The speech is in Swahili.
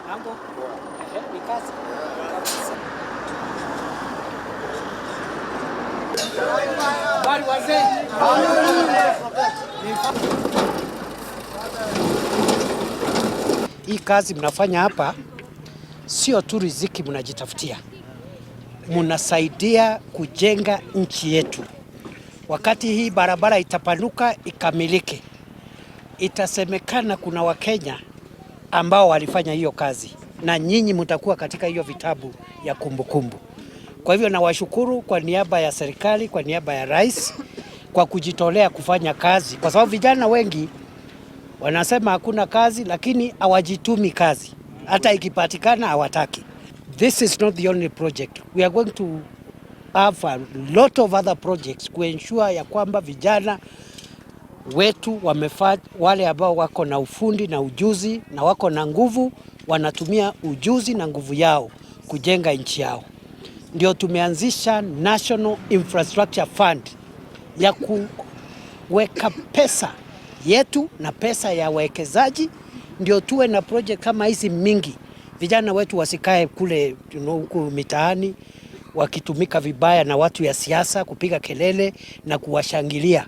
Mambo. Ehe, ni kazi. Kabisa. Habari wazee. Hii kazi mnafanya hapa sio tu riziki mnajitafutia, mnasaidia kujenga nchi yetu. Wakati hii barabara itapanuka ikamilike, itasemekana kuna Wakenya ambao walifanya hiyo kazi, na nyinyi mtakuwa katika hiyo vitabu ya kumbukumbu. Kwa hivyo nawashukuru kwa niaba ya serikali, kwa niaba ya rais kwa kujitolea kufanya kazi, kwa sababu vijana wengi wanasema hakuna kazi, lakini hawajitumi kazi, hata ikipatikana hawataki. This is not the only project. We are going to have a lot of other projects kuensure ya kwamba vijana wetu wamefaa, wale ambao wako na ufundi na ujuzi na wako na nguvu, wanatumia ujuzi na nguvu yao kujenga nchi yao. Ndio tumeanzisha National Infrastructure Fund ya kuweka pesa yetu na pesa ya wawekezaji, ndio tuwe na project kama hizi mingi, vijana wetu wasikae kule huku mitaani wakitumika vibaya na watu ya siasa kupiga kelele na kuwashangilia.